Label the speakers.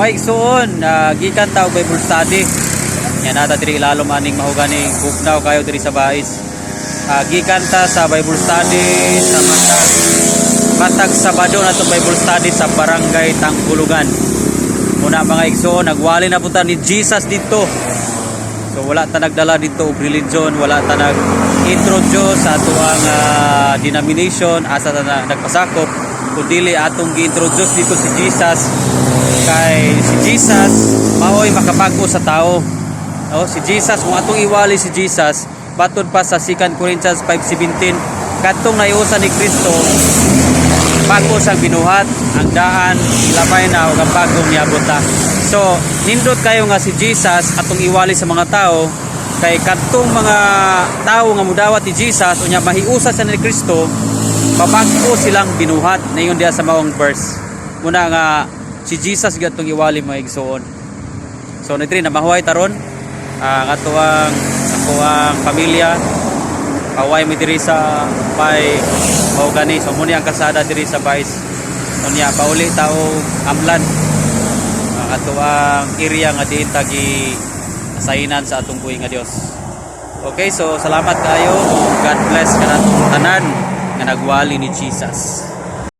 Speaker 1: Mga igsuon, gikan ta og Bible study. Yan nata diri ilalom aning mahogany, bugnaw kayo diri sa Bais. Gikan ta sa Bible study sa matag matag Sabado na to, Bible study sa Barangay Tangkulugan. Muna, mga igsuon, nagwali na punta ni Jesus dito. So wala ta nagdala dito og religion, wala ta nag introduce sa atoang denomination, asa ta na, nagpasakop, kundi atong gi-introduce dito si Jesus kay si Jesus maoy makabag-o sa tao. No, si Jesus, kung atong iwali si Jesus, batod pa sa 2 Corinthians 5:17, kadtong nahiusa ni Kristo, bago sang binuhat, ang daan ilabay na ug ang bagong niabot na. So nindot kayo nga si Jesus atong iwali sa mga tao kay kadtong mga tao nga mudawat ni Jesus unya mahiusa sa ni Kristo, mabag-o silang binuhat, nayon diha sa maong verse. Muna nga si Jesus gyud atong iwali, mga igsoon. So nitri na mahuway taron ang atoang akoang pamilya, kaway mi diri sa may mahogany. So muni ang kalsada diri sa Bais. Unya pauli ta og Amlan, ang atoang area nga diin tagi asainan sa atong buhi nga Dios. Okay, so salamat kayo. God bless kanatong tanan nga nagwali ni Jesus.